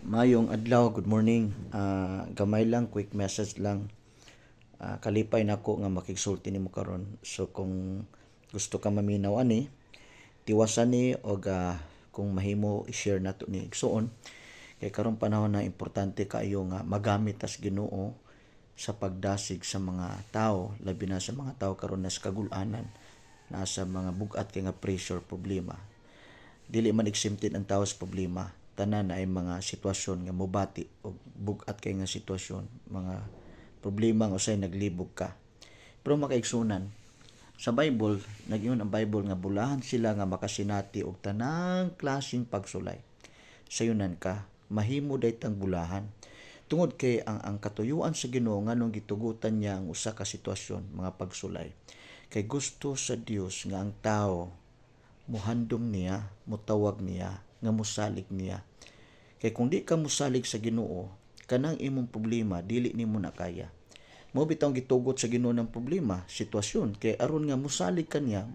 Maayong adlaw, good morning. Gamay lang, quick message lang. Kalipay nako nga makigsulti nimo karon. So kung gusto ka maminaw ani, tiwasan ni og kung mahimo i-share nato ni igsuon. Kay karong panahon na importante kaayo nga magamit tas Ginoo sa pagdasig sa mga tao, labi na sa mga tao karon na sa kagulanan, nasa mga bug-at kay nga pressure, problema. Dili man exempted ang tao sa problema. Tanan ay mga sitwasyon nga mobati og bug-at kay nga sitwasyon, mga problema nga usay naglibog ka. Pero makaigsunan, sa Bible, nag-ingon ang Bible nga bulahan sila nga makasinati og tanang klaseng pagsulay. Sayunan ka, mahimo daytang bulahan. Tungod kay ang katuyuan sa Ginoo nganong gitugutan niya ang usa ka sitwasyon, mga pagsulay. Kay gusto sa Dios nga ang tao muhandom niya, mutawag niya, nga musalig niya. Kay kung di ka musalig sa Ginoo, kanang imong problema dili nimo na kaya. Mao bitawng gitugot sa Ginoo ng problema, sitwasyon, kay aron nga musalig ka niya,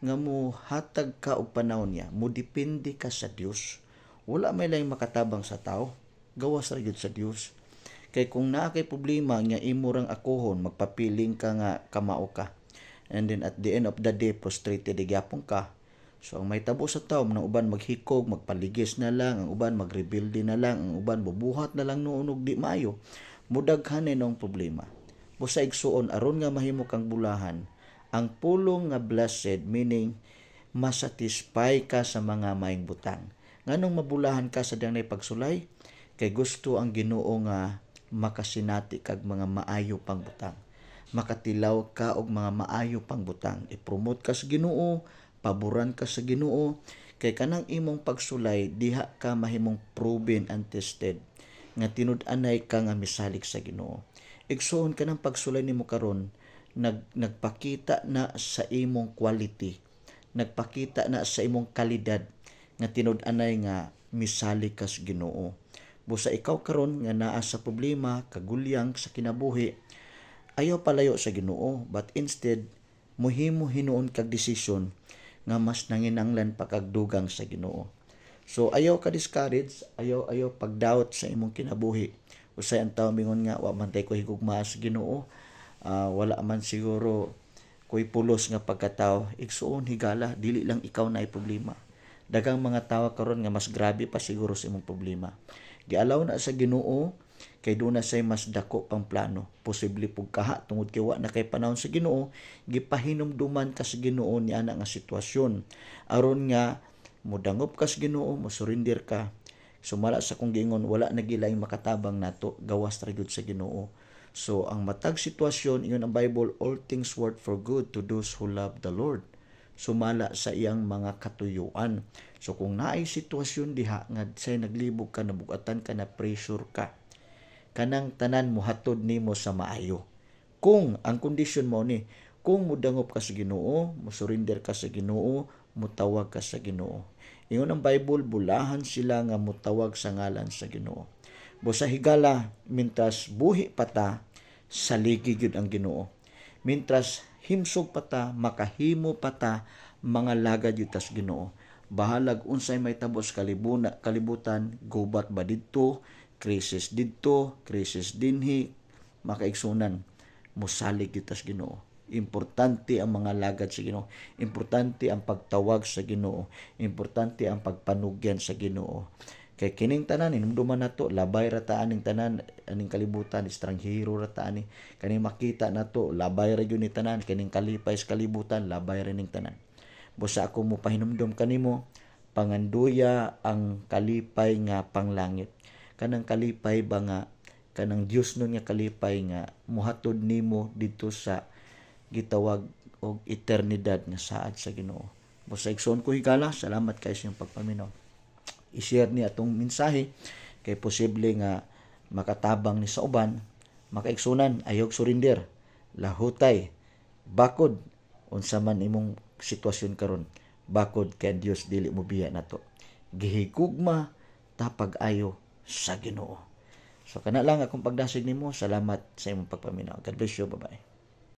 nga muhatag ka og panahon niya, mudepende ka sa Dios. Wala may laing makatabang sa tao, gawas ra gyud sa Dios. Kay kung naa kay problema nga imo rang akohon, magpapiling ka nga kamao ka. And then at the end of the day, frustrated gyapon ka. So ang mahitabo sa tao, ang uban maghikog, magpaligis na lang, ang uban magrebelde na lang, ang uban bubuhat na lang noon og di maayo. Mudaghan na nung problema. Busa igsuon, aron nga mahimo kang bulahan, ang pulong nga blessed, meaning masatisfy ka sa mga maayong butang. Nganong mabulahan ka sa diyang pagsulay? Kay gusto ang Ginoo nga makasinati kag mga maayo pang butang. Makatilaw ka og mga maayo pang butang. I-promote ka sa Ginoo, paboran ka sa Ginoo, kay kanang imong pagsulay diha ka mahimong proven and tested nga tinud-anay ka nga misalig sa Ginoo. Igsuon, kanang pagsulay nimo karon nagpakita na sa imong quality, nagpakita na sa imong kalidad nga tinud-anay nga misalig ka sa Ginoo. Busa ikaw karon nga naa sa problema, kagulyang sa kinabuhi, ayaw palayo sa Ginoo, but instead muhimo hinuon kag desisyon nga mas nanginanglan pa kag dugang sa Ginoo. So ayaw ka discourage, ayaw ayaw pagdoubt sa imong kinabuhi. Usay ang tao mingon nga wa man tay ko higugma sa Ginoo, wala man siguro ko'y pulos nga pagkatao. Igsuon, higala, dili lang ikaw na problema. Daghang mga tawo karon nga mas grabe pa siguro sa imong problema. Gialaw na sa Ginoo kay duna say mas dako pang plano. Posible pug kaha tungod kay wa na kay panahon sa Ginoo, gipahinumduman ka sa Ginoo ni ana nga sitwasyon. Aron nga modangop ka sa Ginoo, mo surrender ka. Sumala sa kong giingon, wala na gilay makatabang nato, gawas ra gyud sa Ginoo. So ang matag sitwasyon, ingon ang Bible, all things work for good to those who love the Lord. Sumala sa iyang mga katuyuan. So kung naay sitwasyon diha nga say naglibog ka, nabugatan ka, na pressure ka, kanang tanan mohatod nimo sa maayo. Kung ang kondisyon mo ni, kung mudangop ka sa Ginoo, mo surrender ka sa Ginoo, mutawag ka sa Ginoo. Ingon ang Bible, bulahan sila nga mutawag sa ngalan sa Ginoo. Busa higala, mintras buhi pa ta, saligi gyud ang Ginoo. Mintras himsog pa ta, makahimo pa ta, mga lagad gyud tas Ginoo. Bahalag unsay mahitabo sa kalibutan, gubat ba didto, krisis didto, krisis dinhi, makaigsunan, mosalig gyud tas Ginoo. Importante ang mga lagad sa Ginoo. Importante ang pagtawag sa Ginoo. Importante ang pagpanugyan sa Ginoo. Kay kining tanan hinumduman nato, labay ra ta aning tanan, aning kalibutan, estranghero ra ta ani. Kaning makita nato, labay ra gyud ni tanan, kining kalipay sa kalibutan, labay ra ning tanan. Busa ako mo pahinumdum kanimo, panganduya ang kalipay nga panglangit. Kanang kalipay ba nga kanang Dios nun nga kalipay nga muhatod nimo didto sa gitawag og eternidad nga saad sa Ginoo. Busa igsoon ko higala, salamat kay sa inyong pagpaminaw. I-share ni atong mensahe kay posible nga makatabang ni sa uban. Makaigsunan, ayaw surrender, lahutay, bakod unsa man imong sitwasyon karon, bakod kay Dios dili mo biya nato. Gihigugma ta pag-ayo sa Ginoo. So kana lang akong pagdasig nimo. Salamat sa imong pagpaminaw. God bless you. Bye bye.